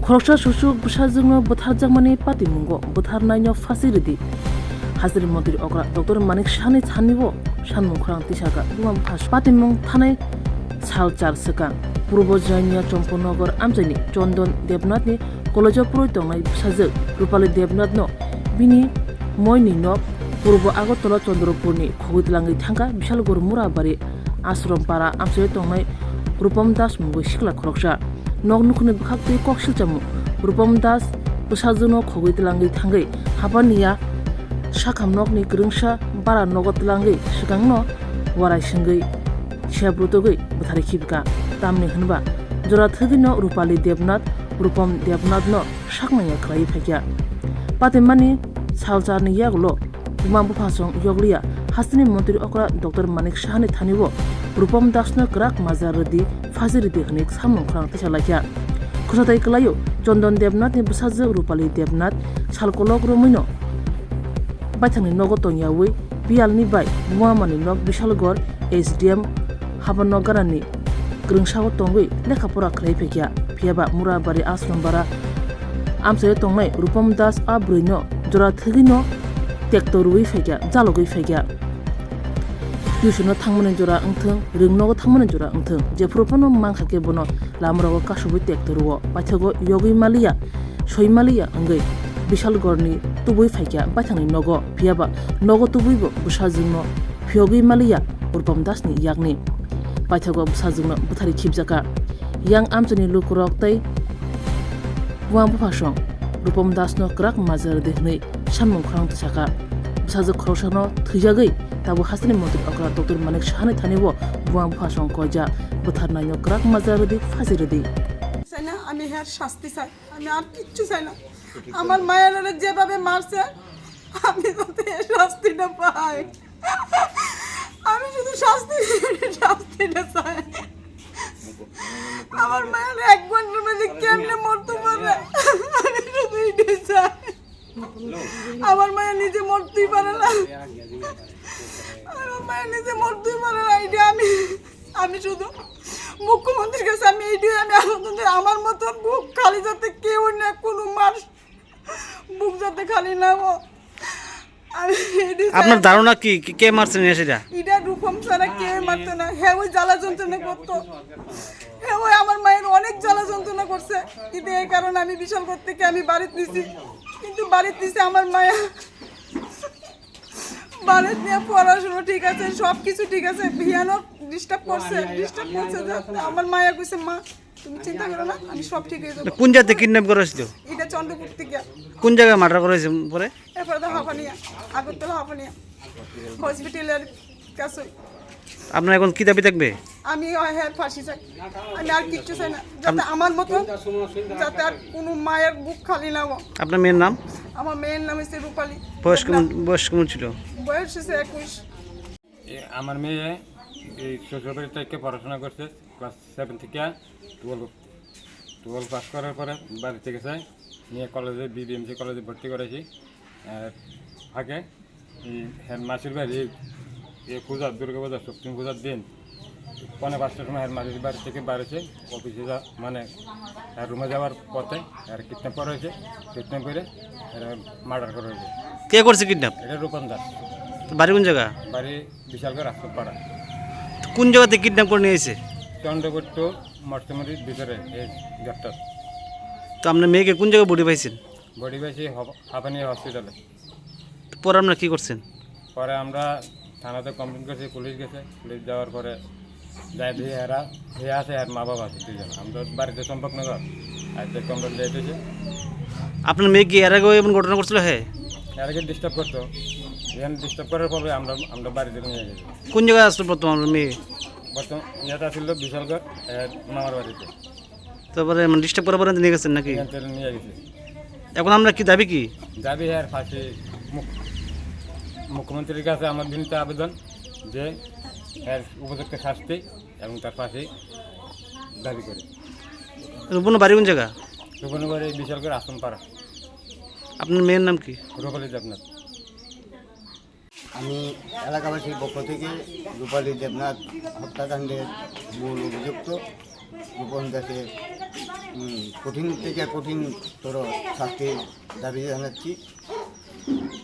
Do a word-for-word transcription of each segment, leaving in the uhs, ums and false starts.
Khoroksa susuk bwsajwkno bwtharjakmani patimungo bwtharnaino phasi rwdi. Hasteni montri okra Doctor Manik Sahani thani-o sanmung khorang tisaka buma bupha patimung thanai sal char swkang Purbo Jainia Chomponogar amchaini Chondon Debnathni college-o purwi tongnai bwsajwk Rupali Debnathno bini moini nok Purbo Agartala Chandrapurni khogwi twlangwi thangkha Bishalgarh Murabari Ashram Para amchaio tongnai Rupam Das mungwi sikla khoroksa. Nok nukhungni bwkhaktwi kok silchamo Rupam Das bwsajwkno khogwi twlangwi thangwi hapaniya sakham nokni kwrwngsa bara nogo twlangwi swkangno warai swngwi sep rutugwi bwtharwi khibika. Tamni hwnba jora thwgwino Rupali Debnath Rupam Debnathno saknangya khlaiwi phaikha. Patimani salcharni yagulo buma buphasong yokliya hasteni montri okra Doctor Manik Sahani thani-o Rupam Dasno kwrak majra rwdi, phasi rwdi hwnwi samung khorang tisalaikha. Khwsatai kwlaio Chondon Debnathni bwsajwk Rupali Debnath sal kolok romwino baithangni nogo tongyawi biyalni bai Muamani nok Bishalgarh S D M Habano ganani kwrwngsao tongwi lekha pora khlai phaikha. Phiyaba Murabari Ashram Bara amchaio tongnai Rupam Das a bwrwino jora thwgwino tekto rwui phaikha, jalogwi phaikha. Tuition-o thangmani jora wngthwng, rwngnogo thangmani jora wngthwng, jephuru phano mankha khe bono lamarogo kasubui tekto rwo, paithago yogwi maliya, soi maliya wngwi Bishalgarhni tubui phaikha baithangni nogo, phiyaba nogo tubuibo bwsajwkno phiyogwi maliya Rupam Dasni yakni. Paithago bwsajwkno bwtharwi khibjakha. Yang amchaini lukurok tei buma buphasong Rupam Dasno kwrak majra rwdi hwnwi samung khorang tisaka. Bwsajwk khoroksano thwijagwi tabuk hasteni montri okra Doctor Manik Sahani thani-o buma buphasong koijak, bwtharnaino kwrak majra rwdi, phasi rwdi. চাই না, আমি হের শাস্তি চাই, আমি আর কিচ্ছু চাই না। আমার মায়েরা যেভাবে মারছে, আমি যাতে এর শাস্তিটা পাই। আমি শুধু শাস্তি, শাস্তিটা চাই। আমার মায়ের এক ঘন্টার মধ্যে কেমনে মরতে পারে, আমি শুধু এটাই চাই। আমার মায়ের নিজে মরতেই পারে না, আমার মায়ের নিজে মরতেই পারে না। এটা আমি, আমি শুধু মুখ্যমন্ত্রীর কাছে আমি এইটাই আমি আবেদন করি, আমার মতন বুক খালি যাতে কেউ না, কোনো মার বুক যাতে খালি না হয়। আমি এটাই চাই। আপনার ধারণা কি, কি, কে মারছে নিয়ে সেটা? এটা রূপম ছাড়া কেউ মারতো না। হ্যাঁ, ওই জ্বালা যন্ত্রণা করতো। হ্যাঁ, ওই আমার মায়ের অনেক জ্বালা যন্ত্রণা করছে। কিন্তু এই কারণে আমি বিশালগড় থেকে আমি বাড়িতে নিছি। কিন্তু বাড়িতে নিছে আমার মায়া। বাড়িতে নিয়ে পড়াশোনা ঠিক আছে, সব কিছু ঠিক আছে। বিয়ানও ডিস্টার্ব করছে, ডিস্টার্ব করছে। যাতে আমার মায়া কইছে, "মা, তুমি চিন্তা করো না, আমি সব ঠিক হয়ে যাবো।" কোন জায়গাতে কিডন্যাপ করা হয়েছিল? এটা চন্দ্রপুর থেকে। কোন জায়গায় মার্ডার করা হয়েছে পরে? এরপরে তো হাফানিয়া, আগরতলা হাফানিয়া হসপিটালের কাছে। আপনার এখন কি দাবি থাকবে? আমি হ্যাঁ ফাঁসি চাই, আমি আর কিচ্ছু চাই না, যাতে আম- আমার মতন যাতে আর কোনো মায়ের বুক খালি না হোক। আপনার মেয়ের নাম? আমার মেয়ের নাম হচ্ছে রূপালী। বয়স কেমন, বয়স কেমন ছিল? বয়স হচ্ছে একুশ। এ, আমার মেয়ে এই শ্বশুরবাড়ি থেকে পড়াশোনা করছে, ক্লাস সেভেন থেকে টুয়েলভ, টুয়েলভ পাস করার পরে বাড়িতে গেছে, নিয়ে কলেজে, বিবিএমসি কলেজে ভর্তি করেছি। আর ফাঁকে এই হেড মাসির বাড়ি, এই পূজা, দুর্গা পূজা, শক্তি পূজার দিন পৌনে পাঁচটার সময় হেড মাসির বাড়ি থেকে বাড়িছে, অফিসে যা, মানে, তার রুমে যাওয়ার পথে এরা কিডন্যাপ করা হয়েছে। কিডন্যাপ করে এরা মার্ডার করা হয়েছে। কে করছে কিডন্যাপ? এটা রূপম দাস। তো বাড়ি কোন জায়গা? বাড়ি বিশালগড় রাজপুর পাড়া। তো কোন জায়গাতে কিডন্যাপ করে নিয়ে এসে? চন্দ্রগুপ্ত মর্তমুড়ির ভিতরে এই ঘরটা। তো আপনার মেয়েকে কোন জায়গায় বডি পাইছেন? বডি পাইছি হব-, হাঁপানি হসপিটালে। তো পরে আপনারা কি করছেন? পরে আমরা থানাতে কমপ্লেন করছি, পুলিশ গেছে, পুলিশ যাওয়ার পরে যাই দেখি এরা, এ আছে আর মা বাবা আছে দুইজন। আমরা বাড়িতে সম্পর্ক নেই, আর দেখতে আমরা লেট হয়েছে। আপনার মেয়ে কি এর আগেও এমন ঘটনা করছিল? হ্যাঁ। এর আগে ডিস্টার্ব করতো, এখানে ডিস্টার্ব করার ফলে আমরা, আমরা বাড়িতে নিয়ে গেছি। কোন জায়গায় আসলো বর্তমান আপনার মেয়ে? বর্তমান ইয়েটা ছিল বিশালগড়, এর মামার বাড়িতে। তারপরে মানে ডিস্টার্ব করার পরে নিয়ে গেছেন নাকি? এখান থেকে নিয়ে গেছি। এখন আমরা কি দাবি কি? দাবি এর ফাঁসি, মুখ-, মুখ্যমন্ত্রীর কাছে আমার বিনীত আবেদন যে এর উপযুক্ত শাস্তি এবং তার ফাঁসি দাবি করি। রূপনর বাড়ি কোন জায়গা? রূপনর বাড়ি বিশালগড় আশ্রমপাড়া। আপনার মেয়ের নাম কি? রূপালী দেবনাথ। আমি এলাকাবাসীর পক্ষ থেকে রূপালী দেবনাথ হত্যাকাণ্ডের মূল অভিযুক্ত গোপন দাসের, উম, কঠিন থেকে কঠিনতর শাস্তির দাবি জানাচ্ছি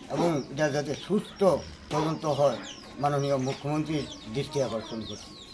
এবং এটা যাতে সুস্থ তদন্ত হয়, মাননীয় মুখ্যমন্ত্রীর দৃষ্টি আকর্ষণ করছি।